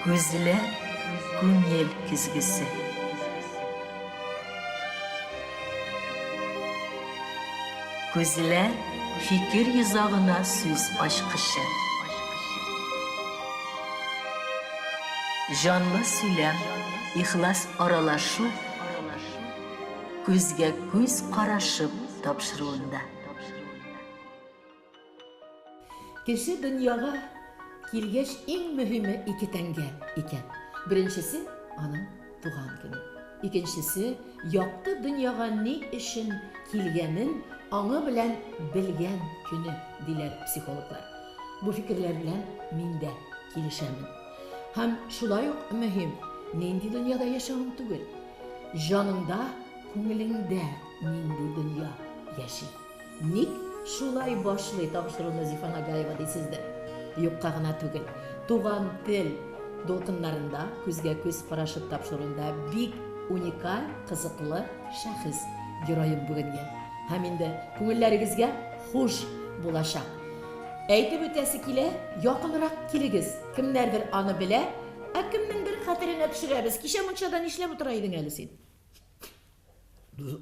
Күзләр күңел көзгесе. Күзләр фикер йозагына сүз ачкычы. Җанлы сөйләм, ихлас аралашу күзгә күз карашып тапшыруында. Кеше дөньяга килгәч иң мөһиме ике тәңгә икән. Беренчесе, аның туган көне. Икенчесе, якты дөньяга ни өчен килгәнен аңы белән белгән көне, диләр психологлар. Бу фикерләр белән мин дә килешәмен. Һәм шулай ук мөһим, нинди дөньяда яшәвең түгел, җаныңда, күңелеңдә нинди дөнья яши. Ник шулай башлый тапшыруны Зифа Нагаева дисездер? Юкка гына түгел. Туган тел дулкыннарында күзгә-күз карашып тапшыруында бик уникаль, кызыклы шәхес героем бүгенге. Һәм инде күңелләрегезгә хуш булачак. Әйтеп үтәсе килә, якынрак килегез. Кемнәрдер аны белә, ә кемнеңдер хәтеренә төшерәбез. Кичә мунчада нишләп утыра идең әле син?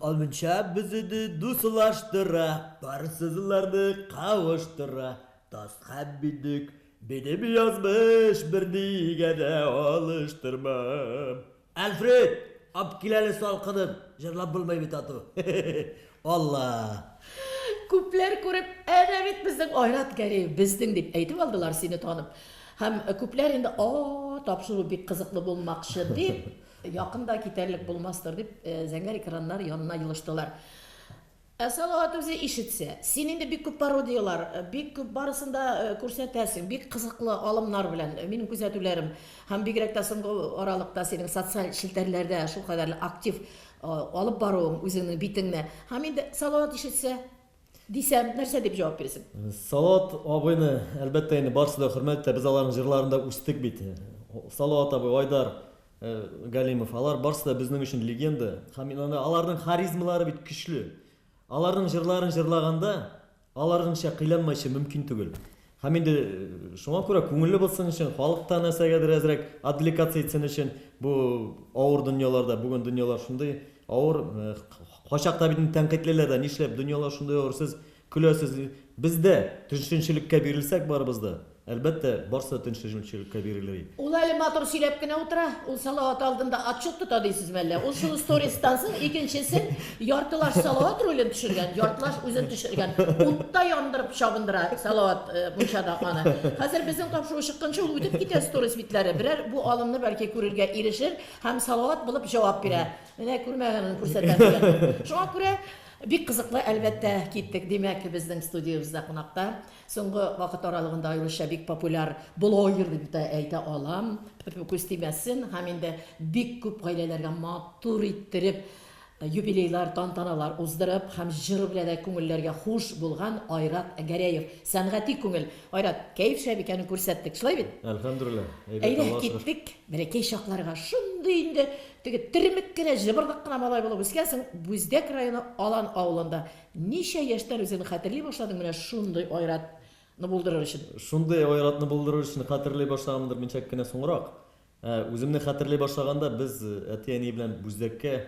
Алмынча безне дуслаштыра, Парсызларны кавыштыра. Тас һәм миндек, минем язмыш, Бернигә дә алыштырмам. Альфред, ап кил әле салкынын, җырлап булмый бит ату. Алла! Күпләр күреп, әнә бит безнең Айрат Гәрәев, безнең дип әйтеп алдылар сине танып. Һәм күпләр инде, а, тапшыру бик кызыклы булмакчы дип, Якын да китәрлек булмастыр, дип, зәңгәр экраннар янына елыштылар. Ә Салават үзе ишетсә, син инде бик күп пародияләр, бик күп барысын да күрсәтәсең, бик кызыклы алымнар белән, минем күзәтүләрем, һәм бигрәк тә соңгы аралыкта синең социаль челтәрләрдә шулкадәрле актив алып баруың үзеңнең битеңне. Һәм инде Салават ишетсә, дисәм, нәрсә дип җавап бирерсең? Салават абыйны, әлбәттә инде, барысы да хөрмәт итә, без аларның җырларында үстек бит. Салават абый, Айдар Галимов, алар барысы да безнең өчен легенда. Һәм инде аларның харизмалары бит көчле. Аларның җырларын җырлаганда, аларныңча кыйланмайча мөмкин түгел. Һәм инде шуңа күрә күңелле булсын өчен, халык та нәрсәгәдер әзрәк отвлекаться итсен өчен, бу авыр дөньяларда, бүген дөньялар шундый авыр, кайчакта бит инде тәнкыйтьлиләр дә, нишләп дөньялар шундый авыр, сез Көләсез. Без дә төшенчелеккә бирелсәк барыбыз да, әлбәттә, барсы да төшенчелеккә бирелер иде. Ул әле матур сөйләп кенә утыра. Ул Салават алдында отчет тота дисезме әллә? Ул шул стористан соң икенчесен яртылаш Салават ролен төшергән, яртылаш үзен төшергән. Утта яндырып чабындыра Салават мунчада аны. Хәзер безнең тапшыру чыкканчы ул үтеп китә сторис битләре. Берәр бу алымны бәлки күрергә ирешер һәм Салават булып җавап бирә. Менә күрмәгәнен күрсәтәм дигән. Шуңа күрә Бик кызыклы, әлбәттә, киттек. Димәк, безнең студиябездә кунакта соңгы вакыт аралыгында аеруча бик популяр блогер дип тә әйтә алам. Күз тимәсен һәм инде бик күп гаиләләргә матур иттереп юбилейлар, тантаналар уздырып һәм җыры белән дә күңелләргә хуш булган Айрат Гәрәев. Сәнгати күңел. Айрат, кәеф шәп икәнен күрсәттек, шулай бит? Әлхәмдүлилләһ, әйбәт, Әйдә, Аллага шөкер. киттек. Бәләкәй чакларга шундый инде теге теремек кенә, җыбырдык кына малай булып үскәнсең, Бүздәк районы Алан авылында. Ничә яшьтән үзеңне хәтерли башладың менә шундый Айратны булдырыр өчен? Шундый Айратны булдырыр өчен хәтерли башлаганмындыр мин чак кенә соңрак. Ә үземне хәтерли башлаганда без әти-әни белән Бүздәккә,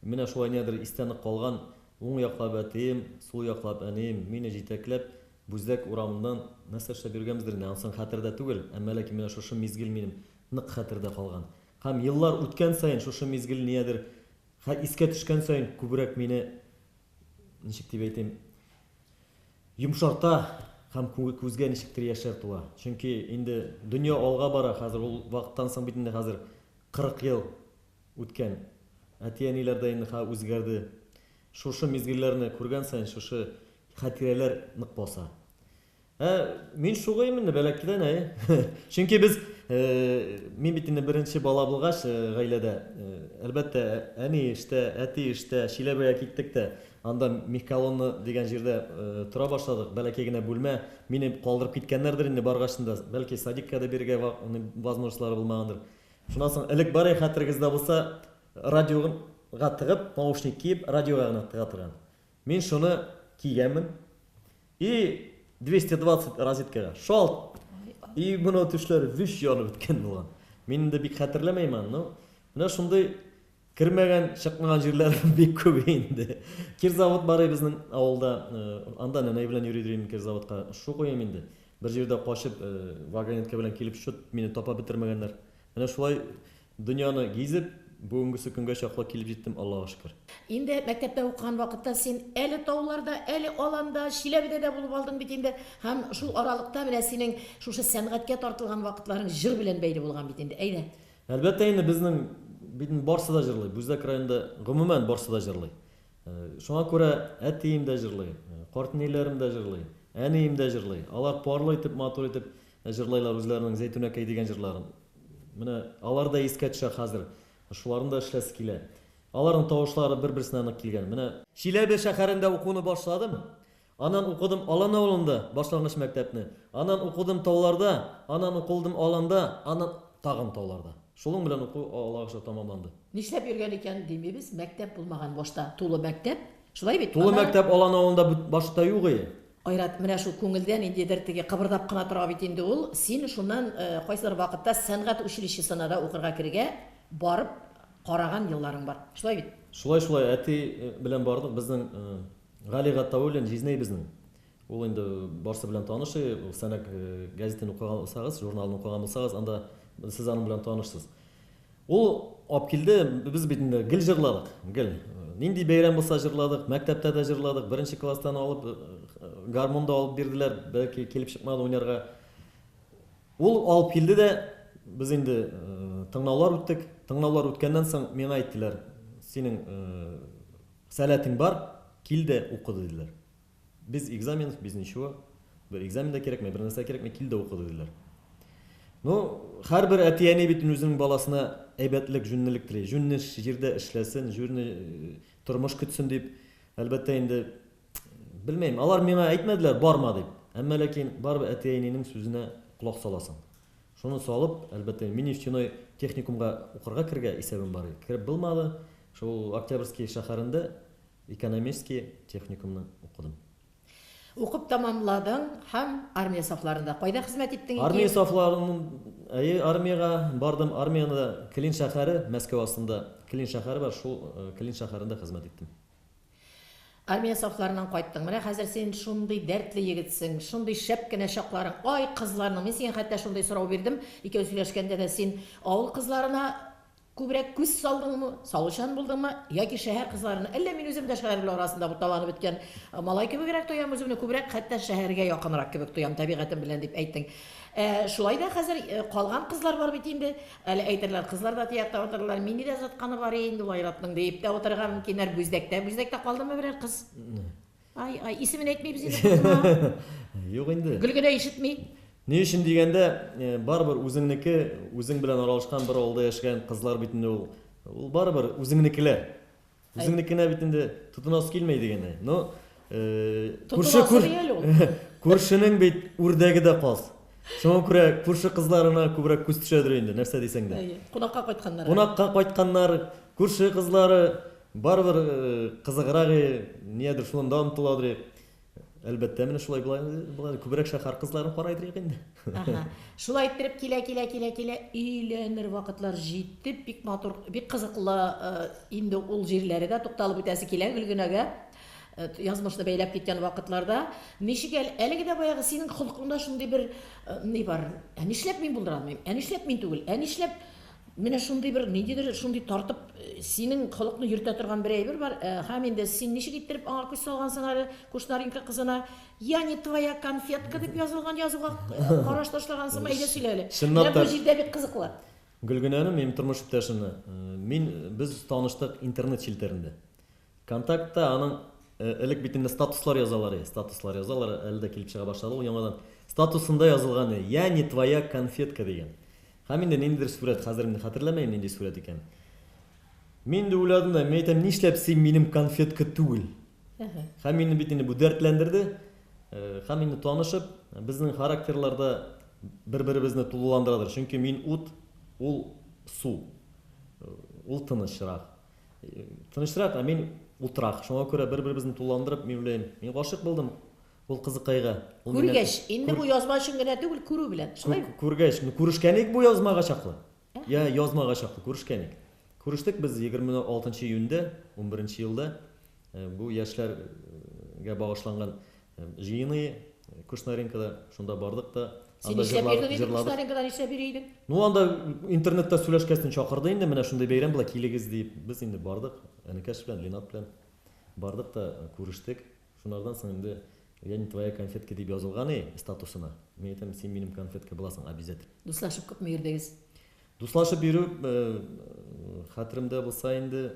менә шулай нидер истә нык калган, уң яклап әтием, сул яклап әнием мине җитәкләп Бүздәк урамыннан нәрсә эшләп йөргәнбездер инде, анысын хәтердә түгел, әмма ләкин менә шушы мизгел минем нык хәтердә калган. Һәм еллар үткән саен шушы мизгел ниядер искә төшкән саен күбрәк мине, ничек дип әйтим, йомшарта һәм күзгә ничектер яшьләр тула. Чөнки инде дөнья алга бара, хәзер ул вакыттан соң бит инде хәзер 40 ел үткән. Әти-әниләр дә инде хәзер үзгәрде. Шушы мизгелләрне күргән саен шушы хатирәләр нык баса. Ә мин шугыйм инде бәләкәйдән, әй. Чөнки без, мин бит инде беренче бала булгач гаиләдә, әлбәттә, әни эштә, әти эштә, Чиләбегә киттек тә, анда Мехколонна дигән җирдә тора башладык, бәләкәй генә бүлмә. Мине калдырып киткәннәрдер инде баргачын да, бәлки садикка да бирергә возможностьлары булмагандыр. Шуннан соң элек бар хәтерегездә булса, радиога тыгып, наушник киеп, радиога гына тыга торган. Мин шуны кигәнмен. И 220 розеткага шалт. И моны төшләр виш янып беткән булган. Мин инде бик хәтерләмәйм аны, но менә шундый кермәгән, чыкмаган җирләр бик күп инде. Кирзавод бар безнең авылда. Анда нәнәй белән йөри идем кирзаводка. Шу куям инде. Бер җирдә качып, вагонетка белән килеп чут мине тапап бетермәгәннәр. Менә шулай дөньяны гизеп, бүгенгесе көнгә чаклы килеп җиттем, Аллага шөкер. Инде мәктәптә укыган вакытта син әле тауларда, әле аланда, Чиләбедә дә булып алдың бит инде. Һәм шул аралыкта менә синең шушы сәнгатькә тартылган вакытларың җыр белән бәйле булган бит инде. Әйдә. Әлбәттә инде, безнең бит инде барсы да җырлый. Бүздәк районында гомумән барсы да җырлый. Шуңа күрә әтием дә җырлый, картәниләрем дә җырлый, әнием дә җырлый. Алар парлы итеп, матур итеп җырлыйлар үзләренең Зәйтүнәкәй дигән җырларын. Менә алар да искә төшә хәзер. Шуларны да эшләсе килә. Аларның тавышлары бер-берсенә нык килгән. Менә. Чиләбе шәһәрендә укуны башладым. Аннан укыдым Алан авылында башлангыч мәктәпне. Аннан укыдым тауларда, аннан укылдым Аланда, аннан тагын тауларда. Шулың белән уку Аллага шөкер тәмамланды. Нишләп йөргән икән димибез, мәктәп булмаган башта, тулы мәктәп, шулай бит? Тулы мәктәп Алан авылында башта юк ие. Айрат, менә шул күңелдә ниндидер теге кыбырдап кына тора бит инде ул. Син шуннан кайсыдыр вакытта сәнгать училищесына да укырга керергә барып караган елларың бар. Шулай бит? Шулай, шулай, әти белән бардык. Безнең Гали Гатауллин җизнәй безнең. Ул инде барсы белән таныш, ул Сәнәк гәзитен укыган булсагыз, журналын укыган булсагыз, анда сез аның белән танышсыз. Ул алып килде, без бит инде гел җырладык, гел. Нинди бәйрәм булса җырладык, мәктәптә дә җырладык, беренче класстан алып гармун да алып бирделәр, бәлки килеп чыкмады уйнарга. Ул алып килде дә, без инде тыңлаулар үттек. Тыңлаулар үткәннән соң миңа әйттеләр, синең сәләтең бар, кил дә укы диделәр. Без экзаменов, без ничего. Бер экзамен да кирәкми, бер нәрсә кирәкми, кил дә укы диделәр. Ну, һәрбер әти-әни бит үзенең баласына әйбәтлек, җүнлелек тели. Җүнле җирдә эшләсен, җүнле э, тормыш көтсен дип, әлбәттә инде белмәйм. Алар миңа әйтмәделәр, барма дип. Әмма ләкин барыбер әти-әнинең сүзенә колак саласың. Шуны салып, әлбәттә, мин нефтяной техникумга укырга керергә исәбем бар иде. Кереп булмады. Шул Октябрьский шәһәрендә Экономический техникумны укыдым. Укып тәмамладың һәм армия сафларында кайда хезмәт иттең? Армия сафларын, әйе, армиягә бардым. Армияне дә Клин шәһәре, Мәскәү астында Клин шәһәре бар, шул Клин шәһәрендә хезмәт иттем. Армия сафларыннан кайттың. Менә хәзер син шундый дәртле егетсең, шундый шәп кенә чакларың. Ай, кызларның, мин сиңа хәтта шундый сорау бирдем, икәү сөйләшкәндә дә син авыл кызларына Күбрәк күз салдыңмы, салучан булдыңмы, яки шәһәр кызларына, әллә мин үзем дә шәһәрләр арасында буталанып беткән малай кебегрәк тоям үземне, күбрәк хәтта шәһәргә якынрак кебек тоям табигатем белән дип әйттең. Ә, шулай да хәзер калган кызлар бар бит инде. Әле әйтерләр, кызлар да тиякта утырырлар, мине дә озатканы бар инде ул Айратның диеп тә утырырга мөмкиннәр. Бүздәктә, Бүздәктә калдымы берәр кыз? Ай, ай, исемен әйтмибез инде кызыма. Юк инде. Гөлгенә ишетми. Ни өчен дигәндә, э, барыбер үзеңнеке, үзең белән аралашкан бер авылда яшәгән кызлар бит инде ул. Ул барыбер үзеңнекеләр. Үзеңнекенә бит инде тотынасы килмәй дигәндәй. Но э, күрше күр, күршенең бит үрдәге дә каз. Шуңа күрә күрше кызларына күбрәк күз төшәдер инде, нәрсә дисәң дә. Кунакка кайтканнар. Кунакка кайтканнар, күрше кызлары Барыбер кызыграк ниядер шунда омтыладыр. Әлбәттә, менә шулай була, була. Күбрәк шәһәр кызларын карайдыр инде. Ага. Шулай иттереп килә, килә, килә, килә, өйләнер вакытлар җитте. Бик матур, бик кызыклы инде ул җирләре дә тукталып үтәсе килә Гөлгенәгә. Язмышны бәйләп киткән вакытларда ничек әле, әлеге дә баягы синең холкыңда шундый бер ни бар. Ә нишләп мин булдыра алмыйм? Ә нишләп мин түгел? Ә нишләп Менә шундый бер, ниндидер шундый тартып, синең холыкны йөртә торган бер әйбер бар. Һәм инде син ничек иттереп аңа күз салгансың әле, Кушнаренко кызына? Я не твоя конфетка дип язылган язуга караш ташлагансыңмы? Әйдә сөйлә әле. Чынлап та. Менә бу җирдә бик кызыклы. Гөлгенәне, минем тормыш иптәшемне, мин, без таныштык интернет челтәрендә. Контактта аның элек бит инде статуслар язалар иде. Статуслар язалар, әле дә килеп чыга башлады ул яңадан. Статусында язылган иде, Я не твоя конфетка дигән. Һәм инде ниндидер сурәт, хәзер инде хәтерләмәйм нинди сурәт икән. Мин инде уйладым да, мин әйтәм, нишләп син минем конфетка түгел? Һәм мине бит инде бу дәртләндерде. Һәм инде танышып, безнең характерлар да бер-беребезне тулыландырадыр. Чөнки мин ут, ул су. Ул тынычрак. Тынычрак, ә мин утрак. Шуңа күрә бер-беребезне тулыландырып, мин уйлыйм, мин гашыйк булдым ул кызыкайга. Ул миннән Күргәч, инде бу язма өчен генә түгел, күрү белән. Шулаймы? Күргәч, ну күрешкән идек бу язмага чаклы. Я язмага чаклы күрешкән идек. Күрештек без 26 июньдә, 11 елда. Бу яшьләргә багышланган җыены Кушнаренкода, шунда бардык та. Син нишләп йөрдең инде Кушнаренкода, нишләп йөри идең? Ну, анда интернетта сөйләшкәсен чакырды инде, менә шундый бәйрәм була, килегез дип. Без инде бардык, энекәш белән, Ленат белән бардык та күрештек. Шунардан соң инде Я не твоя конфетка дип язылган и статусына. Мин әйтәм, син минем конфетка буласың обязательно. Дуслашып күпме йөрдегез? Дуслашып йөрү, хәтеремдә булса инде,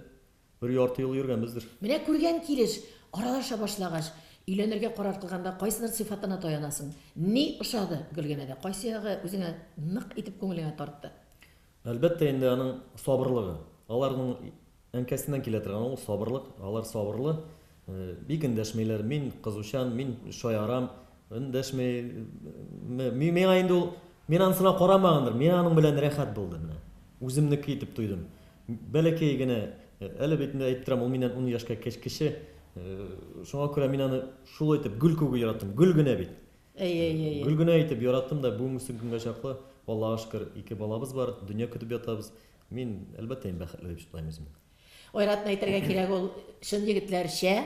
бер ярты ел йөргәнбездер. Менә күргән килеш, аралаша башлагач, өйләнергә карар кылганда кайсыдыр сыйфатына таянасың? Ни ошады Гөлгенәдә? Кайсы ягы үзеңә нык итеп күңелеңә тартты? Әлбәттә инде аның сабырлыгы. Аларның әнкәсеннән килә торган ул сабырлык. Алар сабырлы, бик эндәшмиләр. Мин кызучан, мин шаярам, эндәшми. Миңа инде ул, мин анысына карамагандыр, мин аның белән рәхәт булды менә. Үземнеке итеп тойдым. Бәләкәй генә, әле бит инде әйтеп торам, ул миннән ун яшькә кече. Шуңа күрә мин аны шулай итеп гөл күге яраттым. Гөл генә бит. Әйе, әйе, әйе. Гөл генә итеп яраттым да, бүгенге көнгә чаклы, Аллага шөкер, ике балабыз бар, дөнья көтеп ятабыз. Мин, әлбәттә, инде бәхетле дип чыклайм үземне. Айратны әйтергә кирәк, ул чын егетләрчә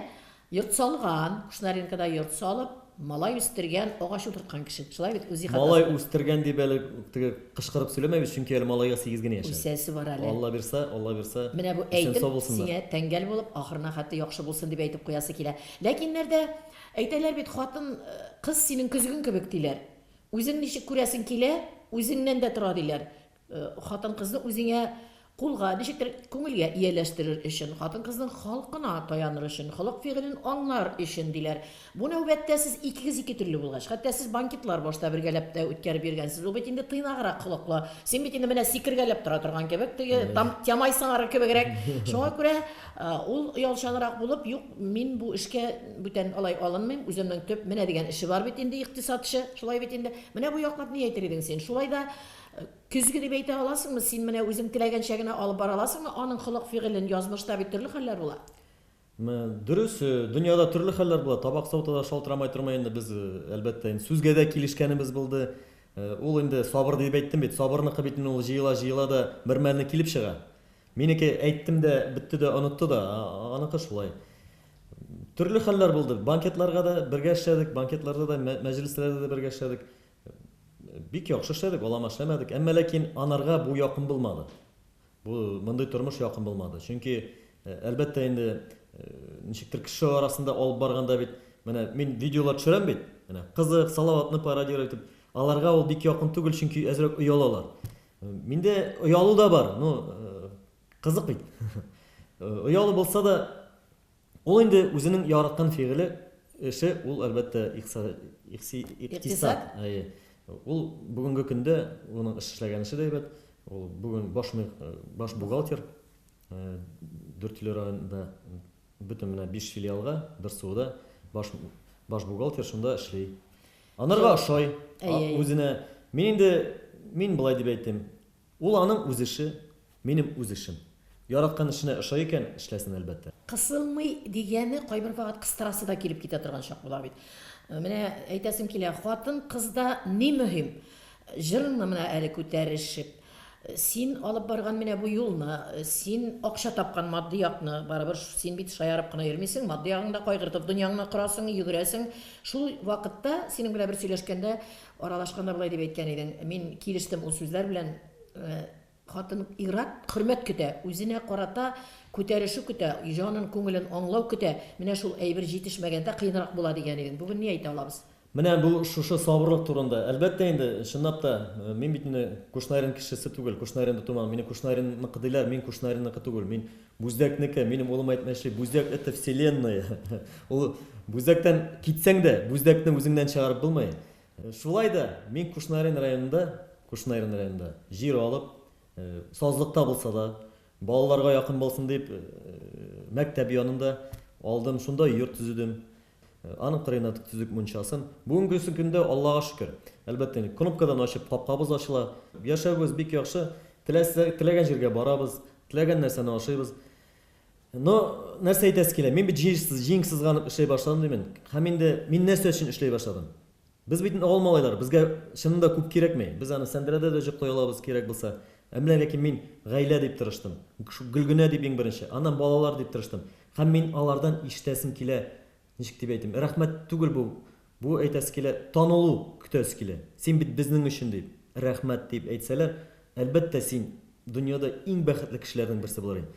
йорт салган, Кушнаренкода йорт салып, малай үстергән, агач утырткан кеше. Шулай бит, үз ихатасында. Малай үстергән дип әле теге кычкырып сөйләмәбез, чөнки әле малайга 8 генә яшь әле. Үсәсе бар әле. Алла бирса, Алла бирса, Менә бу исән әйтем сау булсыннар. сиңа тәңгәл булып, ахырына хәтле яхшы булсын дип әйтеп куясы килә. Ләкиннәр дә Әйтәләр бит, хатын, кыз синең көзгең кебек, диләр. Үзең ничек күрәсең килә, үзеңнән дә тора, диләр. Хатын-кызны үзеңә кулга, ничектер күңелгә ияләштерер өчен, хатын-кызның холкына таяныр өчен, холык-фигылен аңлар өчен, диләр. Бу нәүбәттә сез икегез ике төрле булгач, хәтта сез банкетлар башта бергәләп тә үткәреп йөргәнсез, ул бит инде тыйнаграк холыклы, син бит инде менә сикергәләп тора торган кебек, теге там Тямай сыңары кебегрәк. Шуңа күрә Ул оялчанрак булып, юк, мин бу эшкә бүтән алай алынмыйм, үземнең төп менә дигән эше бар бит инде, икътисадчы, шулай бит инде. Менә бу яклап ни әйтер идең син? Шулай да көзге дип әйтә аласыңмы? Син менә үзең теләгәнчә генә алып бара аласыңмы? Аның холык-фигылен, язмышта бит төрле хәлләр була. Дөрес, дөньяда төрле хәлләр була. Табак савыты да шалтырамай тормый инде без, әлбәттә, инде сүзгә дә килешкәнебез булды. Ул инде сабыр дип әйттем бит. Сабырныкы бит инде ул җыела-җыела да бер мәлне килеп чыга. Минеке әйттем дә, бетте дә, онытты да. Аныкы шулай. Төрле хәлләр булды. Банкетларга да бергә эшләдек, банкетларда да, мәҗлесләрдә дә бергә эшләдек. Бик яхшы эшләдек, алама эшләмәдек. Әмма ләкин анарга бу якын булмады. Бу мондый тормыш якын булмады. Чөнки, әлбәттә инде, ничектер кеше арасында алып барганда бит, менә мин видеолар төшерәм бит, менә кызык, Салаватны пародировать итеп, аларга ул бик якын түгел, чөнки әзрәк оялалар. Миндә оялу да бар, ну, кызык бит. Оялу булса да, ул инде үзенең яраткан фигыле, эше, ул әлбәттә икътисад. Әйе. Ул бүгенге көндә уның эш эшләгән эше дә әйбәт. Ул бүген баш баш бухгалтер. Дүртөйле районында бөтен менә 5 филиалга, Дырсуыда баш баш бухгалтер шунда эшли. Анарга ошай, үзенә. Мин инде, мин болай дип әйтим. Ул аның үз эше, минем үз эшем. Яраткан эшенә ошай икән, эшләсен, әлбәттә. Кысылмый дигәне кайбер вакыт кыстырасы да килеп китә торган чак була бит. Менә әйтәсем килә, хатын-кызда ни мөһим? Җырыңны менә әле күтәрешеп, син алып барган менә бу юлны, син акча тапкан матди якны, барыбер син бит шаярып кына йөрмисең, матди ягыңны да кайгыртып дөньяңны корасың, йөгерәсең. Шул вакытта синең белән бер сөйләшкәндә, аралашканда болай дип әйткән идең, мин килештем ул сүзләр белән, хатын ир-ат хөрмәт көтә, үзенә карата күтәрешү көтә, җанын, күңелен аңлау көтә, менә шул әйбер җитешмәгәндә кыенрак була дигән идең. Бүген ни әйтә алабыз? Менә бу шушы сабырлык турында. Әлбәттә инде, чынлап та, мин бит инде Кушнарин кешесе түгел, Кушнаринда тумадым. Мине Кушнаринныкы диләр, мин Кушнаринныкы түгел. Мин Бүздәкнеке, минем улым әйтмешли, Бүздәк это вселенная. Ул Бүздәктән китсәң дә, Бүздәкне үзеңнән чыгарып булмый. Шулай да мин Кушнарин районында, Кушнарин районында җир алып, сазлыкта булса да, балаларга якын булсын дип, мәктәп янында алдым, шунда йорт төзедем. Аның кырыена төзек мунчасын. Бүгенгесе көндә Аллага шөкер. Әлбәттә инде, кнопкадан ачып капкабыз ачыла. Яшәвебез бик яхшы. Теләсә, теләгән җиргә барабыз, теләгән нәрсәне ашыйбыз. Но нәрсә әйтәсе килә, мин бит җиң сызганып эшли башладым димен. Һәм инде мин нәрсә өчен эшли башладым? Без бит инде авыл малайлары, безгә чынында күп кирәкми. Без аны сәндерәдә дә җоклый алабыз, кирәк булса. Ә менә ләкин мин гаилә дип тырыштым. Гөлгенә дип иң беренче, аннан балалар дип тырыштым. Һәм мин алардан ишетәсем килә, ничек дип әйтим, рәхмәт түгел бу, бу әйтәсе килә, танылу көтәсе килә. Син бит безнең өчен дип, рәхмәт дип әйтсәләр, әлбәттә, син дөньяда иң бәхетле кешеләрнең берсе булыр идең.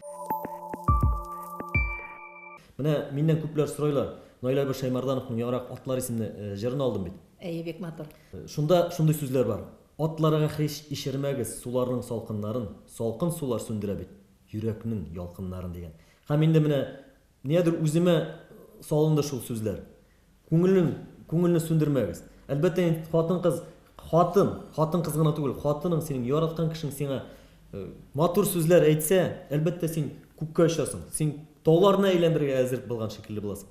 Менә миннән күпләр сорыйлар, Наил абый Шәймәрдановның Яңарак атлар исемле җырын алдым бит. Әйе, бик матур. Шунда шундый сүзләр бар. Атларга һич ишермәгез суларның салкыннарын, салкын сулар сүндерә бит йөрәкнең ялкыннарын дигән. Һәм инде менә ниядер үземә салынды шул сүзләр. Күңелнең, күңелне сүндермәгез. Әлбәттә инде хатын-кыз, хатын, хатын-кыз гына түгел, хатының синең яраткан кешең сиңа матур сүзләр әйтсә, әлбәттә син күккә очасың. Син тауларны әйләндерергә әзер булган шикелле буласың.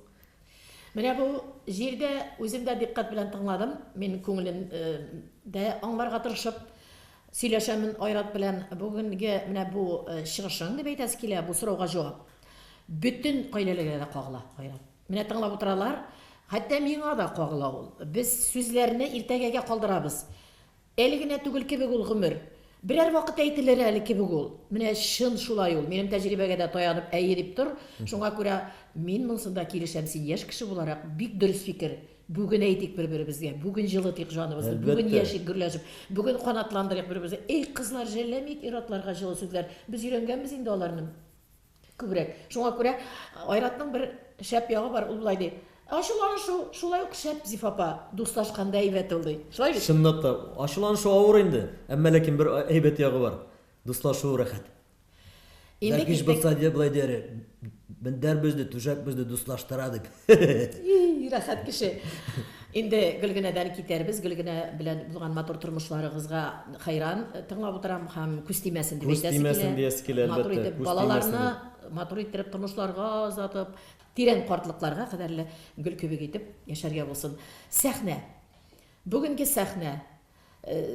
Менә бу җирдә үзем дә дикъкать белән тыңладым. Мин күңелен дә аңларга тырышып сөйләшәмен Айрат белән. Бүгенге менә бу чыгышың дип әйтәсе килә, бу сорауга җавап. Бөтен гаиләләргә дә кагыла, Айрат. Менә тыңлап утыралар, хәтта миңа да кагыла ул. Без сүзләрне иртәгәгә калдырабыз. Әле генә түгел кебек ул гомер. Берәр вакыт әйтелер әле кебек ул. Менә чын шулай ул. Минем тәҗрибәгә дә таянып әйе дип тор. Шуңа күрә мин монсында килешәм, син яшь кеше буларак, бик дөрес фикер. Бүген әйтик бер-беребезгә, бүген җылытыйк җаныбызны, бүген яшик гөрләшеп, бүген канатландырыйк бер-беребезне. Эй, кызлар, жәлләмик ир-атларга җылы сүзләр. Без өйрәнгәнбез инде аларны. Күбрәк. Шуңа күрә Айратның бер шәп ягы бар, ул болай ди, Ачуланышу шулай ук шәп, Зифа апа, дуслашканда әйбәт ул, ди. Шулай бит? Чынлап та, ачуланышу авыр инде, әмма ләкин бер әйбәт ягы бар, дуслашу рәхәт. Инде Бәлки киттек. булса, болай дияр, мендәр безне, түшәк безне дуслаштыра дип. И, рәхәт кеше. Инде Гөлгенәдән китәрбез. Гөлгенә белән булган матур тормышларыгызга хәйран тыңлап утырам һәм күз тимәсен дип Күз әйтәсе тимәсен килә. диясе килә, Матур әлбәттә, итеп күз балаларны тимәсен. матур иттереп тормышларга озатып, тирән картлыкларга кадәрле гөл кебек итеп яшәргә булсын. Сәхнә. Бүгенге сәхнә.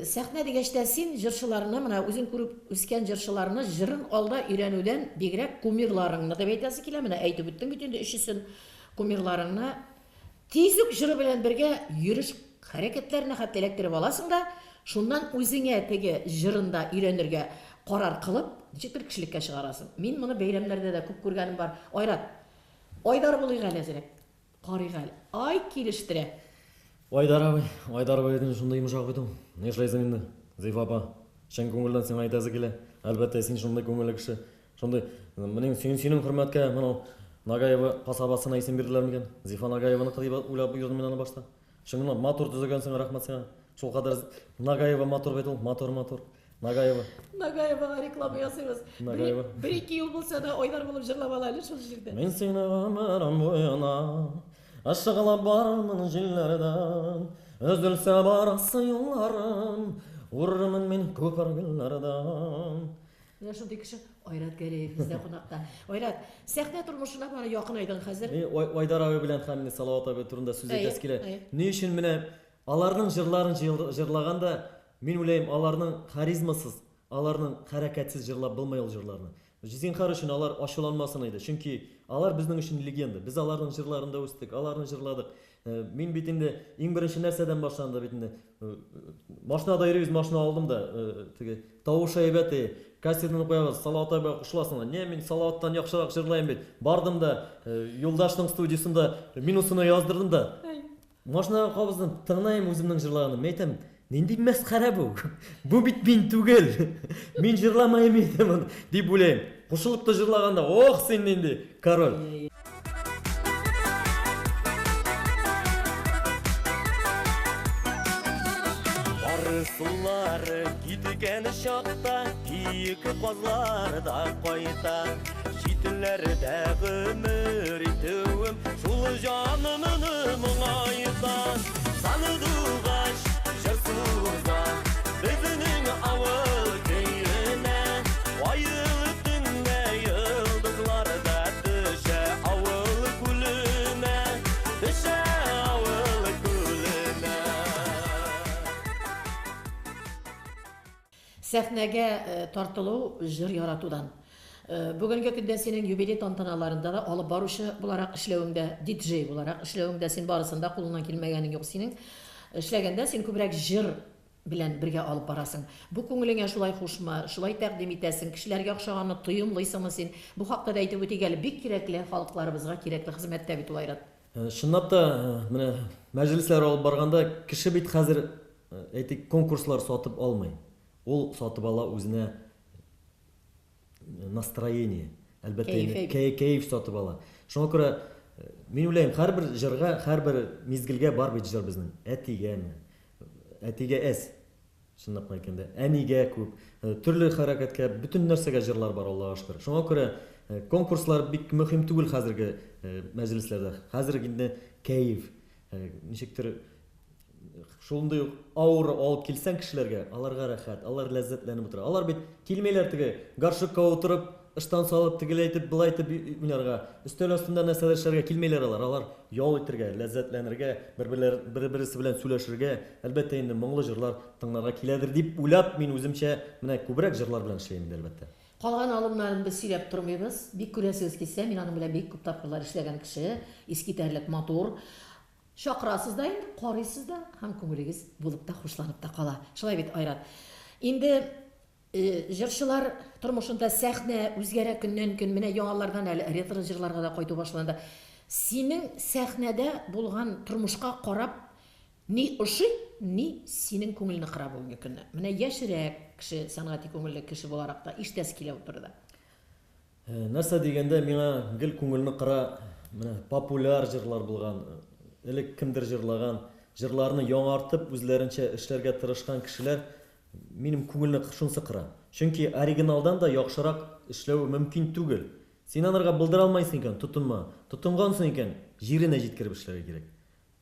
Сәхнә дигәч тә син җырчыларны, менә үзең күреп үскән җырчыларны җырын алда өйрәнүдән бигрәк кумирларыңны дип әйтәсе килә, менә әйтеп үттең бит инде өчесен, кумирларыңны тиз үк җыры белән бергә йөреш хәрәкәтләренә хәтта эләктереп аласың да, шуннан үзеңә теге җырын да өйрәнергә карар кылып, ничектер кешелеккә чыгарасың. Мин моны бәйрәмнәрдә дә күп күргәнем бар. Айрат, Айдар булыйк әле әзрәк. Карыйк әле. Ай, килештерә. Айдар абый, Айдар абый инде шундый йомшак бит ул. Нишләйсең инде, Зифа апа? Чын күңелдән сиңа әйтәсе килә. Әлбәттә, син шундый күңелле кеше. Шундый, менә син синең хөрмәткә монау Нагаева касабасына исем бирделәр микән? Зифа Нагаеваныкы дип уйлап йөрдем мин аны башта. Чынлап, матур төзегәнсең, рәхмәт сиңа. Шулкадәр Нагаева матур бит ул, матур-матур. Нагаева. Нагаевага реклама ясыйбыз. Нагаева. Бер-ике юл булса да, Айдар булып җырлап ала әле шул җирдә. Мин сине гомерем буена Ышыклап барырмын җилләрдән, Өзелсә барасы юлларым, Урырмын мин күпер гөлләрдән. Менә шундый кеше Айрат Гәрәев бездә кунакта. Айрат, сәхнә тормышына бары якынайдың хәзер. Мин Айдар абый белән һәм Салават абый турында сүз әйтәсе килә. Ни өчен менә аларның җырларын җырлаганда, мин уйлыйм, аларның харизмасыз, аларның хәрәкәтсез җырлап булмый ул җырларны. Зинһар өчен алар ачуланмасын иде, чөнки алар безнең өчен легенда. Без аларның җырларында үстек, аларны җырладык. Мин бит инде иң беренче нәрсәдән башланды бит инде. Машинада йөрибез, машина алдым да, теге тавышы әйбәт, кассетаны куябыз, Салават абыйга кушыласың. Не, мин Салаваттан яхшырак җырлыйм бит. Бардым да, Юлдашның студиясендә минусына яздырдым да. Машинага кабыздым, тыңлыйм үземнең җырлаганын. Мин әйтәм, нинди мәсхәрә бу? Бу бит мин түгел. Мин җырламыйм инде моны, дип уйлыйм. Кушылып та җырлаганда, ох, син нинди король. Барысулар киткән чакта киек казлар да кайта. Читләрдә гомер итүем шул җанымны моңайта. Сандугач җыр суза безнең авыл көенә. Айлы төндә йолдызлар да төшә авыл күленә. Төшә авыл күленә. Сәхнәгә тартылу җыр яратудан. Бүгенге көндә синең юбилей тантаналарында да алып баручы буларак эшләвең дә, диджей буларак эшләвең дә, син барысын да кулыңнан килмәгәнең юк синең. Эшләгәндә син күбрәк җыр белән бергә алып барасың. Бу күңелеңә шулай хушмы, шулай тәкъдим итәсең, кешеләргә охшаганны тоемлыйсыңмы син? Бу хакта да әйтеп үтик әле, бик кирәкле, халыкларыбызга кирәкле хезмәт тә бит ул, Айрат. Чынлап та, менә мәҗлесләр алып барганда кеше бит хәзер, әйтик, конкурслар сатып алмый. Ул сатып ала үзенә настроение, әлбәттә инде, кәеф сатып ала. Шуңа күрә мин уйлыйм, һәрбер җырга, һәрбер мизгелгә бар бит җыр безнең. Әтигәме? Әтигә әз, чынлап кына әйткәндә. Әнигә күп. Төрле хәрәкәткә, бөтен нәрсәгә җырлар бар, Аллага шөкер. Шуңа күрә конкурслар бик мөһим түгел хәзерге мәҗлесләрдә. Хәзер инде кәеф, ничектер Шундый ук аура алып килсәң кешеләргә, аларга рәхәт, алар ләззәтләнеп утыра. Алар бит килмиләр теге горшокка утырып, ыштан салып, тегеләй итеп, былай итеп уйнарга, өстәл астында нәрсәдер эшләргә килмиләр алар. Алар ял итергә, ләззәтләнергә, бер-берләр, бер-берсе белән сөйләшергә, әлбәттә инде моңлы җырлар тыңларга киләдер дип уйлап, мин үземчә менә күбрәк җырлар белән эшлим инде, әлбәттә. Калган алымнарын без сөйләп тормыйбыз. Бик күрәсегез килсә, мин аның белән бик күп тапкырлар эшләгән кеше, искитәрлек матур. Чакырасыз да инде, карыйсыз да һәм күңелегез булып та, хушланып та кала. Шулай бит, Айрат? Инде җырчылар тормышында сәхнә үзгәрә көннән-көн, менә яңалардан әле ретро җырларга да кайту башланды. Синең сәхнәдә булган тормышка карап ни ошый, ни синең күңелне кыра бүгенге көнне? Менә яшьрәк кеше, сәнгати күңелле кеше буларак та ишетәсе килә бу турыда. Нәрсә дигәндә, миңа гел күңелне кыра, менә популяр җырлар булган, элек кемдер җырлаган җырларны яңартып, үзләренчә эшләргә тырышкан кешеләр минем күңелне шунысы кыра. Чөнки оригиналдан да яхшырак эшләү мөмкин түгел. Син анарга булдыра алмыйсың икән, тотынма. Тотынгансың икән, җиренә җиткереп эшләргә кирәк.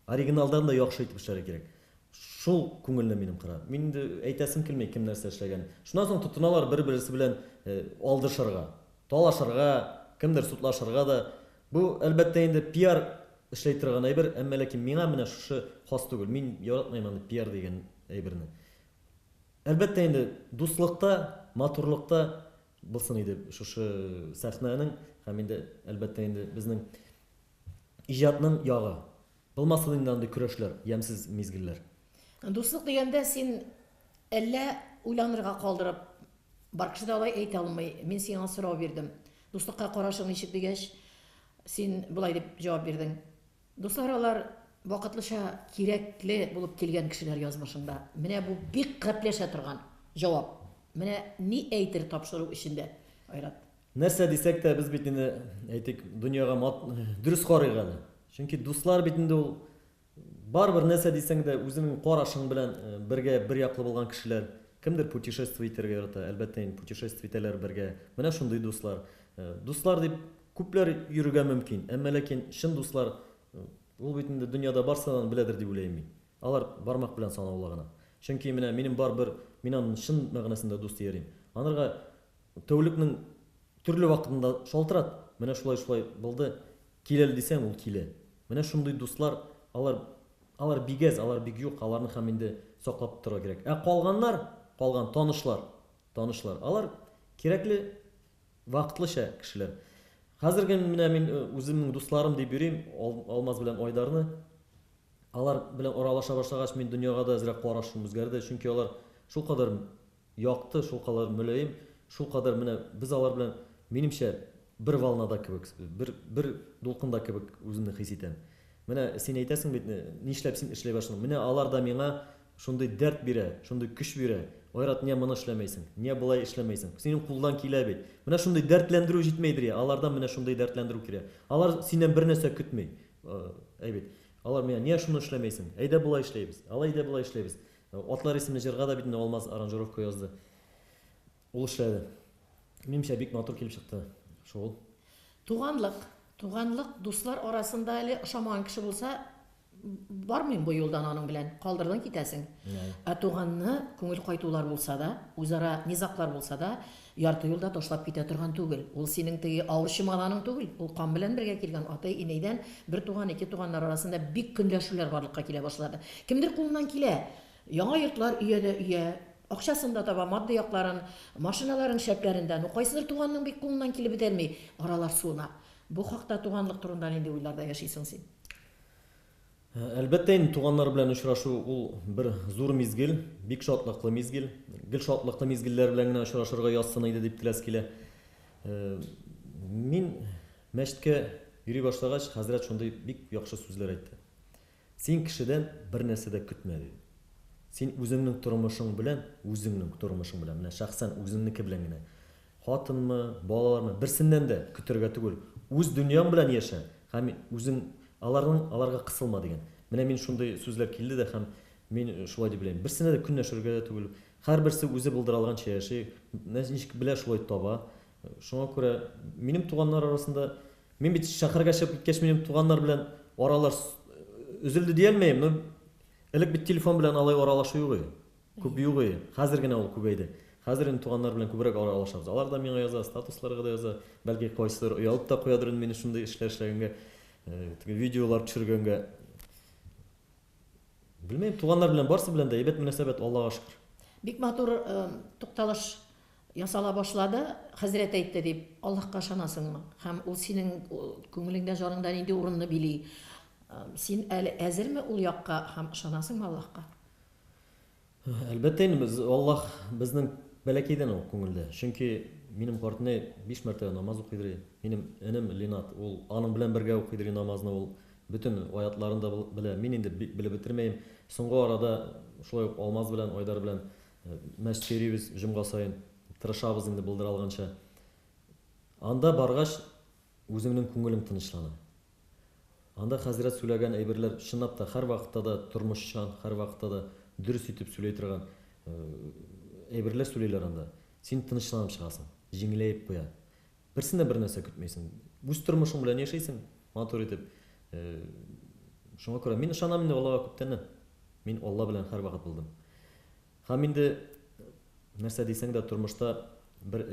Оригиналдан да яхшы итеп эшләргә кирәк. Шул күңелне минем кыра. Мин инде әйтәсем килми, кем нәрсә эшләгән. Шуннан соң тотыналар бер-берсе белән алдышырга, талашырга, кемдер судлашырга да. Бу, әлбәттә инде, пиар эшләй торган әйбер, әмма ләкин миңа менә шушы хас түгел. Мин яратмыйм андый пиар дигән әйберне. Әлбәттә инде, дуслыкта, матурлыкта булсын иде шушы сәхнәнең һәм инде, әлбәттә инде, безнең Иҗатның ягы. Булмасын инде андый көрәшләр, ямьсез мизгелләр. Дуслык дигәндә син әллә уйланырга калдырып, бар кеше дә алай әйтә алмый, мин сиңа сорау бирдем. Дуслыкка карашың ничек дигәч, син болай дип җавап бирдең. Дуслар алар вакытлыча кирәкле булып килгән кешеләр язмышыңда. Менә бу бик гәпләшә торган җавап. Менә ни әйтер тапшыру эчендә, Айрат? Нәрсә дисәк тә, без бит инде, әйтик, дөньяга мат, дөрес карыйк әле. Чөнки дуслар бит инде ул барыбер нәрсә дисәң дә, үзеңнең карашың белән бергә бер яклы булган кешеләр. Кемдер путешествие итәргә ярата, әлбәттә инде путешествие итәләр бергә. Менә шундый дуслар. Дуслар дип күпләр йөрергә мөмкин, әмма ләкин чын дуслар ул бит инде дөньяда барсы да беләдер дип уйлыйм мин. Алар бармак белән санаулы гына. Чөнки менә минем бар бер, мин аны чын мәгънәсендә дус дияр идем. Анарга Тәүлекнең төрле вакытында шалтырат, менә шулай-шулай булды, кил әле дисәң, ул килә. Менә шундый дуслар, алар, алар бик әз, алар бик юк, аларны һәм инде саклап торырга кирәк. Ә калганнар, калган танышлар, танышлар, алар кирәкле вакытлыча кешеләр. Хәзерге менә мин үземнең дусларым дип йөрим, Алмаз белән Айдарны. Алар белән аралаша башлагач, мин дөньяга да әзрәк карашым үзгәрде, чөнки алар шулкадәр Якты, шулкадәр мөлаем, шулкадәр менә без алар белән, минемчә, бер волнада кебек, бер, бер дулкында кебек үземне хис итәм. Менә син әйтәсең бит, нишләп син эшли башладың? Менә алар да миңа шундый дәрт бирә, шундый көч бирә. Айрат, нигә моны эшләмәйсең? Нигә болай эшләмәйсең? Синең кулдан килә бит. Менә шундый дәртләндерү җитмәйдер я, алардан менә шундый дәртләндерү кирәк. Алар синнән бер нәрсә көтми. Әй бит. Алар миңа, нигә шуны эшләмәйсең? Әйдә болай эшләйбез. Алай әйдә болай эшләйбез. Атлар исемле җырга да бит инде Алмаз аранжировка язды. Ул эшләде. Минемчә, бик матур килеп чыкты шул. Туганлык. Туганлык, дуслар арасында әле ошамаган кеше булса, бармыйм бу юлдан аның белән, калдырдың китәсең. Ә туганны күңел кайтулар булса да, үзара низаглар булса да, ярты юлда ташлап китә торган түгел. Ул синең теге авыр чемоданың түгел, ул кан белән бергә килгән атай, инәйдән бер туган, ике туганнар арасында бик көнләшүләр барлыкка килә башлады. Кемдер кулыннан килә, яңа йортлар өя дә өя, акчасын да таба, матди якларын, машиналарын шәпләрен дә. Ну, кайсыдыр туганның бик кулыннан килеп бетәлми, аралар суына. Бу хакта туганлык турында нинди уйларда яшисең син? Әлбәттә инде, туганнар белән очрашу ул бер зур мизгел, бик шатлыклы мизгел. Гел шатлыклы мизгелләр белән генә очрашырга язсын иде дип теләс килә. Мин мәчеткә йөри башлагач, хәзрәт шундый бик яхшы сүзләр әйтте. Син кешедән бер нәрсә дә көтмә, диде. Син үзеңнең тормышың белән, үзеңнең тормышың белән, менә шәхсән үзеңнеке белән генә Хатынмы, балалармы, берсеннән дә көтәргә түгел. Үз дөньяң белән яшә һәм үзең аларның аларга кысылма дигән. Менә мин шундый сүзләр килде дә һәм мин шулай дип уйлыйм. Берсенә дә көнләшергә дә түгел. Һәрберсе үзе булдыра алганча яши, ничек белә шулай таба. Шуңа күрә минем туганнар арасында мин бит шәһәргә чыгып киткәч минем туганнар белән аралар өзелде диялмәем, но элек бит телефон белән алай аралашу юк иде. Күп юк и, хәзер генә ул күбәйде. Хәзер инде туганнар белән күбрәк аралашабыз. Алар да миңа яза, статусларга да яза. Бәлки кайсыдыр оялып та куядыр инде мине шундый эшләр эшләгәнгә, теге видеолар төшергәнгә. Белмим, туганнар белән барсы белән дә әйбәт мөнәсәбәт, Аллага шөкер. Бик матур тукталыш ясала башлады, хәзрәт әйтте дип, Аллаһка ышанасыңмы? Һәм ул синең күңелеңдә, җаныңда нинди урынны били? Син әле әзерме ул якка һәм ышанасыңмы Аллаһка? Әлбәттә инде, без Аллаһ безнең бәләкәйдән үк күңелдә. Чөнки минем картнәй биш мәртәбә намаз укыйдыр иде. Минем энем Линат, ул аның белән бергә укыйдыр иде намазны, ул бөтен аятларын да белә. Мин инде бик белеп бетермәем. Соңгы арада шулай ук Алмаз белән, Айдар белән мәчеткә йөрибез җомга саен. Тырышабыз инде булдыра алганча. Анда баргач, үзеңнең күңелең тынычлана. Анда хәзрәт сүләгән әйберләр чынлап та һәрвакытта да тормышчан, һәрвакытта да дөрес итеп сүләй торган әйберләр сүлиләр анда. Син тынычланып чыгасың, җиңеләеп куя. Берсеннән бер нәрсә көтмисең. Үз тормышың белән яшисең, матур итеп. Шуңа күрә мин ышанам инде Аллага күптәннән. Мин Алла белән һәрвакыт булдым. Һәм инде нәрсә дисәң дә, тормышта бер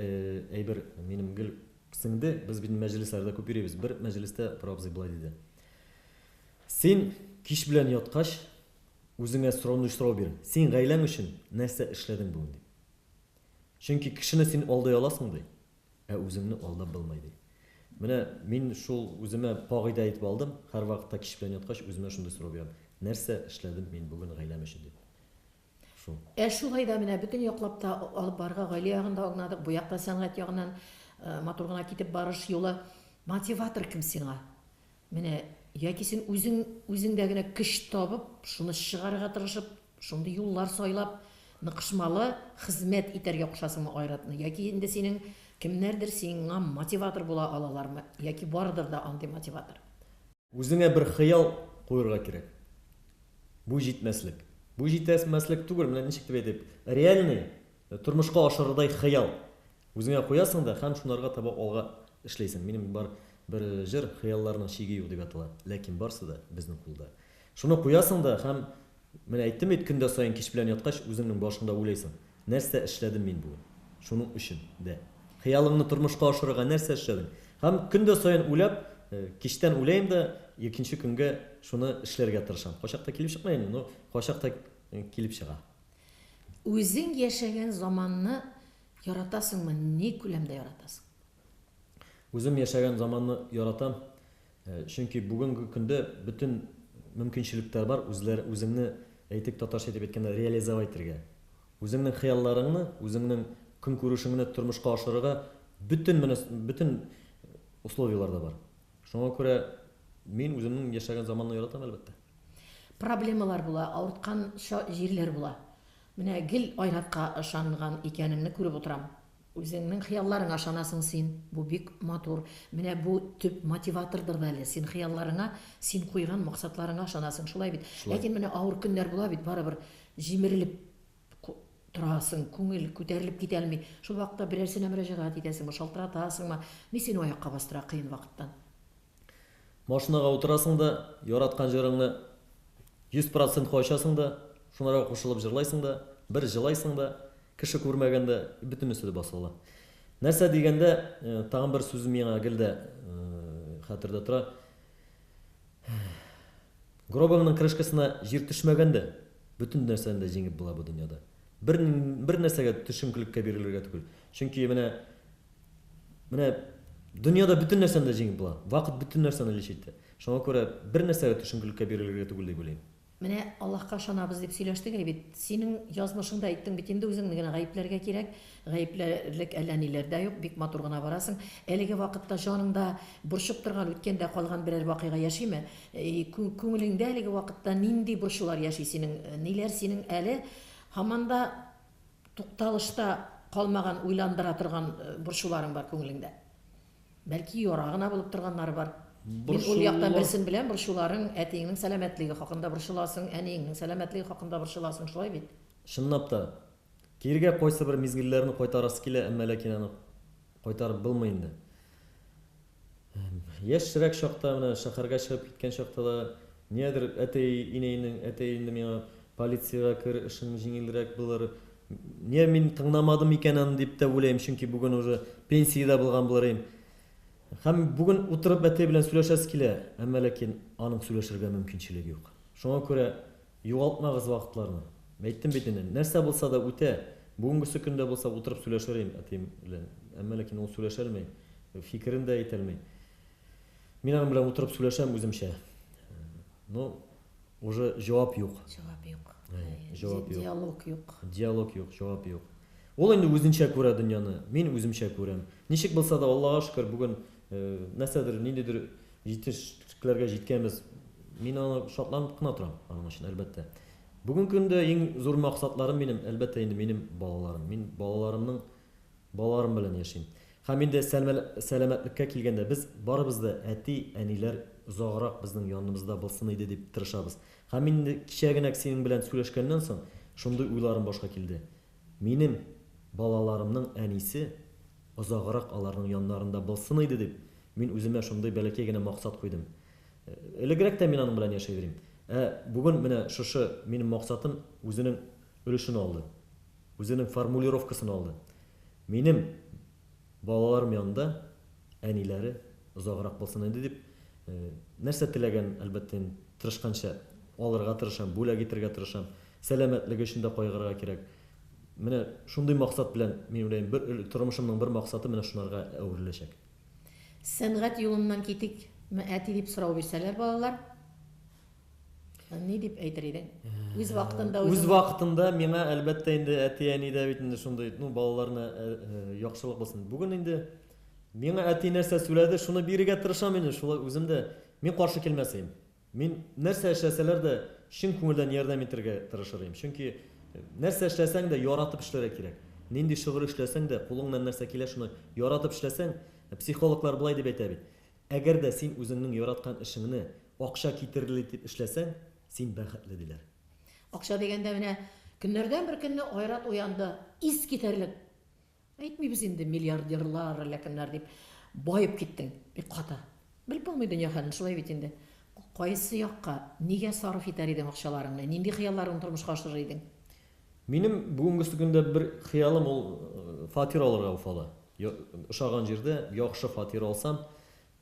әйбер минем гел сеңде. Без бит мәҗлесләрдә күп йөрибез. Бер мәҗлестә бер абзый болай диде. Син кич белән яткач, үзеңә сорауны сорау бир. Син гаиләң өчен нәрсә эшләдең бүген дип. Чөнки кешене син алдый аласың ди, ә үзеңне алдап булмый ди. Менә мин шул үземә кагыйдә итеп алдым, һәрвакытта кич белән яткач үземә шундый сорау бирәм. Нәрсә эшләдем мин бүген гаиләм өчен дип. Шул. Ә шулай да менә бөтен яклап та алып барырга, гаилә ягын да аңладык, бу якта сәнгать ягыннан матур гына китеп барыш юлы. Мотиватор кем сиңа? Менә яки син үзең үзеңдә генә көч табып, шуны чыгарырга тырышып, шундый юллар сайлап, ныкышмалы хезмәт итәргә кушасыңмы Айратны? Яки инде синең кемнәрдер сиңа мотиватор була алалармы? Яки бардыр да андый мотиватор? Үзеңә бер хыял куерга кирәк. Бу җитмәслек. Бу җитәсмәслек түгел, менә ничек дип әйтик, реальный, тормышка ашырырдай хыял. Үзеңә куясың да һәм шунарга таба алга эшләйсең. Минем бар бер җыр, Хыялларның чиге юк дип атала. Ләкин барсы да безнең кулда. Шуны куясың да һәм, менә әйттем бит, көн дә саен кич белән яткач, үзеңнең башыңда уйлыйсың. Нәрсә эшләдем мин бүген? Шуның өчен дә. Хыялыңны тормышка ашырырга нәрсә эшләдең? Һәм көн дә саен уйлап, кичтән уйлыйм да, икенче көнгә шуны эшләргә тырышам. Кайчакта килеп чыкмый инде, но кайчакта килеп чыга. Үзең яшәгән заманны яратасыңмы, ни күләмдә яратасың? Үзем яшәгән заманны яратам. Чөнки бүгенге көндә бөтен мөмкинчелекләр бар, үзләр, үзеңне, әйтик, татарча итеп әйткәндә, реализовать итәргә. Үзеңнең хыялларыңны, үзеңнең көнкүрешеңне тормышка ашырырга бөтен бөтен условияләр дә бар. Шуңа күрә мин үземнең яшәгән заманны яратам, әлбәттә. Проблемалар була, авырткан җирләр була. Менә гел Айратка ышанган икәнеңне күреп утырам. Үзеңнең хыялларыңа ышанасың син, бу бик матур. Менә бу төп мотиватордыр да әле. Син хыялларыңа, син куйган максатларыңа ышанасың, шулай бит? Шулай. Ләкин менә авыр көннәр була бит, барыбер җимерелеп торасың, күңел күтәрелеп китә алмый. Шул вакытта берәрсенә мөрәҗәгать итәсеңме, шалтыратасыңмы? Ни сине аякка бастыра кыен вакыттан? Машинага утырасың да, яраткан җырыңны 100 процентка ачасың да, шунарга кушылып җырлайсың да, бер җылайсың да, кеше күрмәгәндә бөтенесе дә басыла. Нәрсә дигәндә, тагын бер сүз миңа гел дә хәтердә тора. Гробыңның крышкасына җир төшмәгәндә, бөтен нәрсәне дә җиңеп була бу дөньяда. Бер, бер нәрсәгә төшенкелеккә бирелергә түгел. Чөнки менә Менә дөньяда бөтен нәрсәне дә җиңеп була. Вакыт бөтен нәрсәне лечит итә. Шуңа күрә бер нәрсәгә төшенкелеккә бирелергә түгел дип уйлыйм. Менә Аллаһка ышанабыз дип сөйләштек әй бит. Синең язмышыңда әйттең бит инде, үзеңне генә гаепләргә кирәк. Гаепләрлек әллә ниләр дә юк, бик матур гына барасың. Әлеге вакытта җаныңда борчып торган, үткәндә калган берәр вакыйга яшиме? Күңелеңдә әлеге вакытта нинди борчулар яши синең? Ниләр синең әле һаман да тукталышта калмаган, уйландыра торган борчуларың бар күңелеңдә? Бәлки яра гына булып торганнары бар. Мин ул яктан берсен беләм, борчуларың әтиеңнең сәламәтлеге хакында борчыласың, әниеңнең сәламәтлеге хакында борчыласың, шулай бит? Чынлап та, кирегә кайсы бер мизгелләрне кайтарасы килә, әмма ләкин аны кайтарып булмый инде. Яшьрәк чакта, менә шәһәргә чыгып киткән чакта да, нигәдер әтәй, инәйнең, әтәй инде миңа полициягә кер, эшең җиңелрәк булыр, Нигә мин тыңламадым икән аны дип тә уйлыйм, чөнки бүген уже пенсиядә булган булыр идем. Һәм бүген утырып әти белән сөйләшәсе килә, әмма ләкин аның сөйләшергә мөмкинчелеге юк. Шуңа күрә югалтмагыз вакытларны. Әйттем бит инде, нәрсә булса да үтә. Бүгенгесе көндә булса утырып сөйләшер идем әтием белән. Әмма ләкин ул сөйләшә алмый, фикерен дә әйтә алмый. Мин аның белән утырып сөйләшәм үземчә. Ну, Уже җавап юк. Җавап юк. Җавап юк. Диалог юк. Диалог юк, җавап юк. Ул инде үзенчә күрә дөньяны, мин үземчә күрәм. Ничек булса да, Аллага шөкер, бүген нәрсәдер, ниндидер җитешлекләргә җиткәнбез. Мин аны шатланып кына торам, аның өчен, әлбәттә. Бүгенге көндә иң зур максатларым минем, әлбәттә инде, минем балаларым. Мин балаларымның Балаларым белән яшим. Һәм инде сәламәтлеккә килгәндә, без барыбыз да әти, әниләр озаграк безнең яныбызда булсын иде дип тырышабыз. Һәм инде кичә генә синең белән сөйләшкәннән соң, шундый уйларым башка килде. Минем балаларымның әнисе озаграк аларның яннарында булсын иде дип, мин үземә шундый бәләкәй генә максат куйдым. Элегрәк тә мин аның белән яши идем. Ә бүген менә шушы минем максатым үзенең өлешен алды. Үзенең формулировкасын алды. Минем балаларым янында әниләре озаграк булсын иде дип, нәрсә теләгән, әлбәттә инде, тырышканча алырга тырышам, бүләк итәргә тырышам. Сәламәтлеге өчен дә кайгырырга кирәк. Менә шундый максат белән, мин уйлыйм, бер тормышымның бер максаты менә шунарга әвереләчәк. Сәнгать юлыннан китикме, әти, дип сорау бирсәләр балалар? Ни дип әйтер идең? Үз вакытында Үз вакытында миңа, әлбәттә инде, әти-әни дә бит инде шундый, ну, балаларына яхшылык булсын. Бүген инде миңа әти нәрсә сөйләде, шуны бирергә тырышам инде, шулай үзем дә. Мин каршы килмәс идем. Мин нәрсә эшләсәләр дә, чын күңелдән ярдәм итәргә тырышыр идем. Чөнки нәрсә эшләсәң дә, яратып эшләргә кирәк. Нинди шөгыль эшләсәң дә, кулыңнан нәрсә килә, шуны яратып эшләсәң, психологлар болай дип әйтә бит. Әгәр дә син үзеңнең яраткан эшеңне акча китерерлек итеп эшләсәң, син бәхетле, диләр. Акча дигәндә менә көннәрдән бер көнне Айрат уянды, ис китәрлек, әйтмибез инде миллиардерлар, әллә кемнәр дип, баеп киттең, бик каты. Белеп булмый дөнья хәлен, шулай бит инде. Кайсы якка, нигә сарыф итәр идең акчаларыңны, нинди хыялларыңны тормышка ашырыр идең? Минем бүгенгесе көндә бер хыялым ул фатир алырга Уфада. Ошаган җирдә яхшы фатир алсам,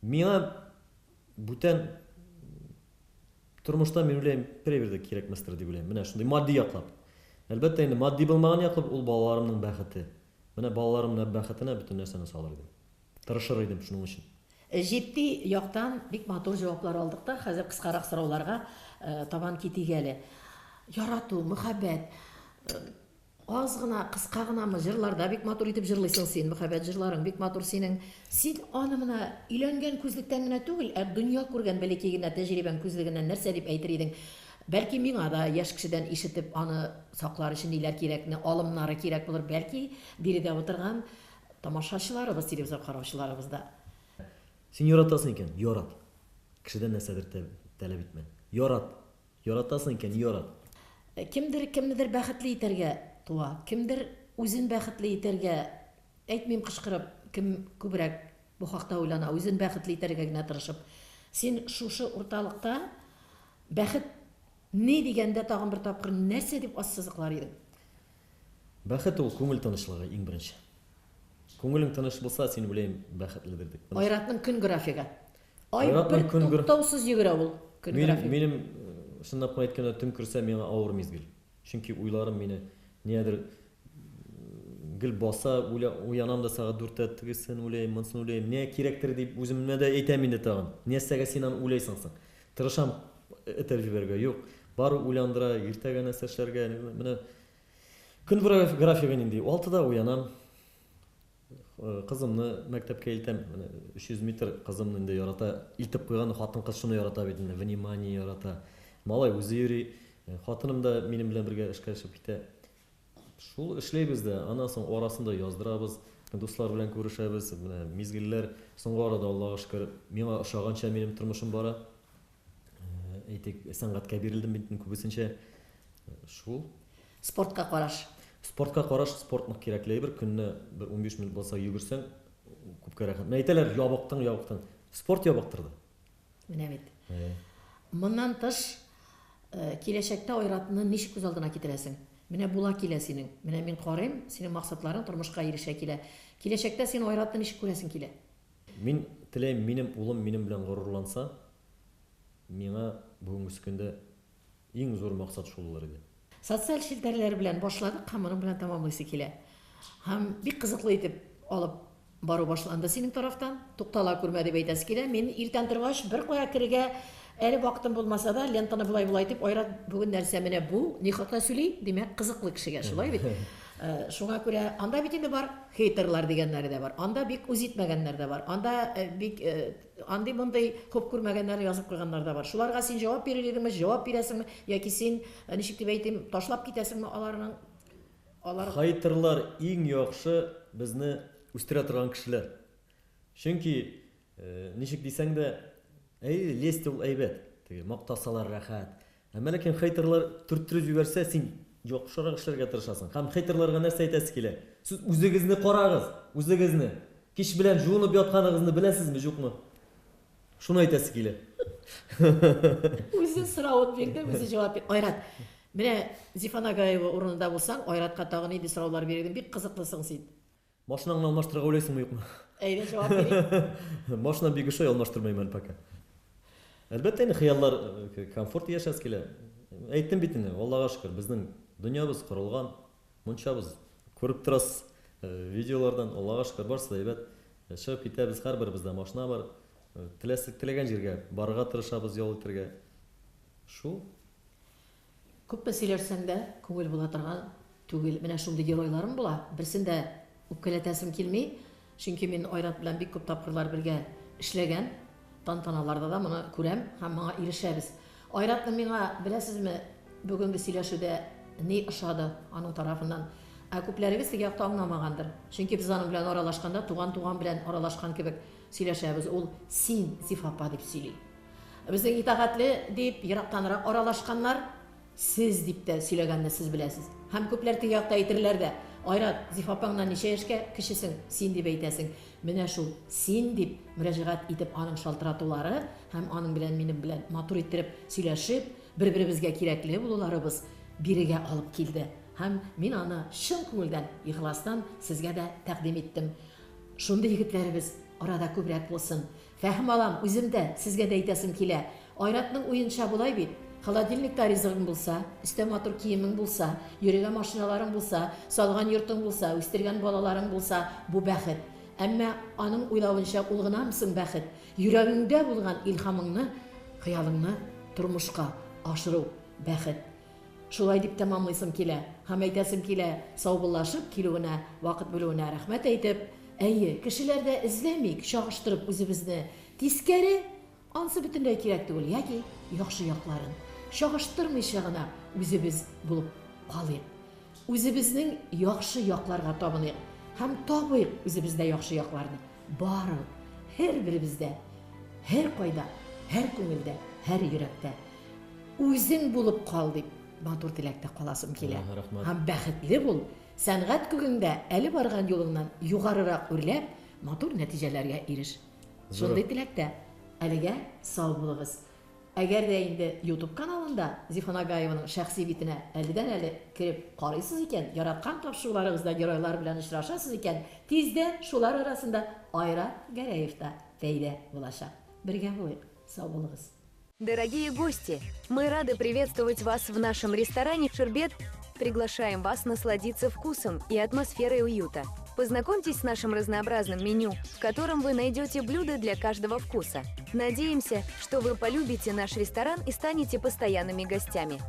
миңа бүтән тормышта мин уйлыйм, берәбер дә кирәкмәстер дип уйлыйм. Менә шундый матди яклап. Әлбәттә инде матди булмаган яклап ул балаларымның бәхете. Менә балаларымның бәхетенә бөтен нәрсәне салыр идем. Тырышыр идем шуның өчен. Җитди яктан бик матур җаваплар алдык та, хәзер кыскарак сорауларга табан китик әле. Ярату, мөхәббәт. Аз гына, кыска гынамы, җырларда бик матур итеп җырлыйсың син, мөхәббәт җырларың бик матур синең. Син аны менә өйләнгән күзлектән генә түгел, ә дөнья күргән бәләкәй генә тәҗрибәң күзлегеннән нәрсә дип әйтер идең? Бәлки миңа да яшь кешедән ишетеп, аны саклар өчен ниләр кирәкне, алымнары кирәк булыр, бәлки биредә утырган Тамашачыларыбыз, телевизор караучыларыбыз да. Син яратасың икән, ярат. Кешедән нәрсәдер таләп итмә. Ярат. Яратасың икән, ярат. Кемдер кемнедер бәхетле итәргә туа, кемдер үзен бәхетле итәргә, әйтмим кычкырып, кем күбрәк бу хакта уйлана, үзен бәхетле итәргә генә тырышып. Син шушы урталыкта бәхет ни дигәндә тагын бер тапкыр нәрсә дип ассызыклар идең? Бәхет ул күңел тынычлыгы иң беренче. Күңелең тыныч булса, син уйлыйм, бәхетледер дип. Айратның көн графигы. Ай бер туктаусыз йөгерә ул көн графигы. Минем, чынлап кына әйткәндә, төн керсә, миңа авыр мизгел. Чөнки уйларым мине ниядер. Гел баса, уянам да сәгать дүрттә, тегесен уйлыйм, монысын уйлыйм, не кирәктер дип үземә дә әйтәм инде тагын. Нәрсәгә син аны уйлыйсың соң? Тырышам этәреп җибәрергә. Юк, бары уйландыра, иртәгә нәрсә эшләргә. Менә көн графигы нинди? Алтыда уянам. Кызымны мәктәпкә илтәм. Менә 300 метр кызымны инде ярата. Илтеп куйган хатын-кыз шуны ярата бит инде, внимание ярата. Малай үзе йөри. Хатыным да минем белән бергә эшкә чыгып китә. Шул эшләйбез дә, аннан соң арасында яздырабыз, дуслар белән күрешәбез. Менә мизгелләр соңгы арада, Аллага шөкер, миңа ошаганча минем тормышым бара. Әйтик, сәнгатькә бирелдем бит күбесенчә. Шул. Спортка караш. Спортка караш, спорт нык кирәкле әйбер. Көнне бер 15 минут булса йөгерсәң, күпкә рәхәт. Менә әйтәләр, ябыктың, ябыктың. Спорт ябыктырды. Менә бит. Моннан тыш, киләчәктә Айратны ничек күз алдына китерәсең? Менә була килә синең. Менә мин карыйм, синең максатларың тормышка ирешә килә. Киләчәктә син Айратны ничек күрәсең килә? Мин теләйм, минем улым минем белән горурланса, миңа бүгенге көндә иң зур максат шул булыр иде. Социаль челтәрләр белән башладык һәм моның белән тәмамлыйсы килә. Һәм бик кызыклы итеп алып бару башланды синең тарафтан. Туктала күрмә дип әйтәсе килә. Мин иртән торгач бер кая керергә әле вакытым булмаса да, лентаны болай-болай дип, Айрат бүген нәрсә менә бу, ни хакта сөйли? Димәк, кызыклы кешегә, шулай бит? Шуңа күрә анда бит инде бар хейтерлар дигәннәре дә бар. Анда бик үз итмәгәннәр дә бар. Анда бик андый-мондый хуп күрмәгәннәр язып куйганнар да бар. Шуларга син җавап бирер идеңме, җавап бирәсеңме, яки син, ничек дип әйтим, ташлап китәсеңме аларның? Алар Хейтерлар иң яхшы безне үстерә торган кешеләр. Чөнки, ничек дисәң дә, әй, лесть ул әйбәт. Теге мактасалар рәхәт. Әмма ләкин хейтерлар төрттереп җибәрсә, син яхшырак эшләргә тырышасың. Һәм хейтерларга нәрсә әйтәсе килә? Сез үзегезне карагыз, үзегезне. Кич белән жуынып ятканыгызны беләсезме, юкмы? Шуны әйтәсе килә. Үзе соравын бирде, үзе җавап бирде. Айрат, менә Зифа Нагаева урынында булсаң, Айратка тагын нинди сораулар бирер идең? Бик кызыклысың син. Машинаңны алмаштырырга уйлыйсыңмы, юкмы? Әйдә, җавап бирик. Машинам бик ошый, алмаштырмыйм әле пока. Әлбәттә инде хыяллар, комфорт яшәс килә. Әйттем бит инде, Аллага шөкер, безнең дөньябыз корылган, мунчабыз күреп торасыз видеолардан, Аллага шөкер, барысы да әйбәт. Чыгып китәбез, һәрберебездә машина бар. Теләсәк теләгән җиргә барырга тырышабыз, ял итәргә. Шул. Күпме сөйләшсәң дә, күңел була торган түгел. Менә шундый геройларым була. Берсен дә үпкәләтәсем килми. Чөнки мин Айрат белән бик күп тапкырлар бергә эшләгән. Тантаналарда да моны күрәм һәм моңа ирешәбез. Айратның миңа, беләсезме, бүгенге сөйләшүдә ни ошады аның тарафыннан? Ә күпләрегез теге якта аңламагандыр. Чөнки без аның белән аралашканда туган-туган белән аралашкан кебек сөйләшәбез. Ул син, Зифа апа дип сөйли. Безнең итагатьле дип ерактанрак аралашканнар сез дип тә сөйләгәнне сез беләсез. Һәм күпләр теге якта әйтерләр дә, Айрат, Зифа апаңнан ничә яшькә кечесең, син дип әйтәсең. Менә шул син дип мөрәҗәгать итеп аның шалтыратулары һәм аның белән минем белән матур иттереп сөйләшеп, бер-беребезгә кирәкле булуларыбыз бирегә алып килде. Һәм мин аны чын күңелдән, ихластан сезгә дә тәкъдим иттем. Шундый егетләребез арада күбрәк булсын. Фәһем алам, үзем дә, сезгә дә әйтәсем килә. Айратның уенча болай бит, холодильникта ризыгың булса, өстә матур киемең булса, йөрегән машиналарың булса, салган йортың булса, үстергән балаларың булса, бу бәхет. Әмма аның уйлавынча ул гынамы соң бәхет? Йөрәгеңдә булган илһамыңны, хыялыңны тормышка ашыру бәхет. Шулай дип тәмамлыйсым килә һәм әйтәсем килә, саубуллашып килүенә, вакыт бүлүенә рәхмәт әйтеп, әйе, кешеләрдә эзләмик, чагыштырып үзебезне, тискәре, ансы бөтенләй кирәк түгел, яки яхшы якларын, чагыштырмыйча гына үзебез булып калыйк. Үзебезнең яхшы якларга табыныйк һәм табыйк үзебездә яхшы якларны. Бар ул, һәрберебездә, һәркайда, һәр күңелдә, һәр йөрәктә. Үзең булып кал дип матур теләктә каласым килә. Рәхмәт. Һәм бәхетле бул. Сәнгать күгеңдә әле барган юлыңнан югарырак үрләп, матур нәтиҗәләргә иреш. Шундый теләктә әлегә сау булыгыз. Әгәр дә инде YouTube каналында Зифа Нагаеваның шәхси битенә әледән-әле кереп карыйсыз икән, яраткан тапшыруларыгызда геройлар белән очрашасыз икән, тиздән шулар арасында Айрат Гәрәев та пәйда булачак. Бергә булыйк, сау булыгыз. Дорогие гости, мы рады приветствовать вас в нашем ресторане «Шербет». Приглашаем вас насладиться вкусом и атмосферой уюта. Познакомьтесь с нашим разнообразным меню, в котором вы найдете блюда для каждого вкуса. Надеемся, что вы полюбите наш ресторан и станете постоянными гостями.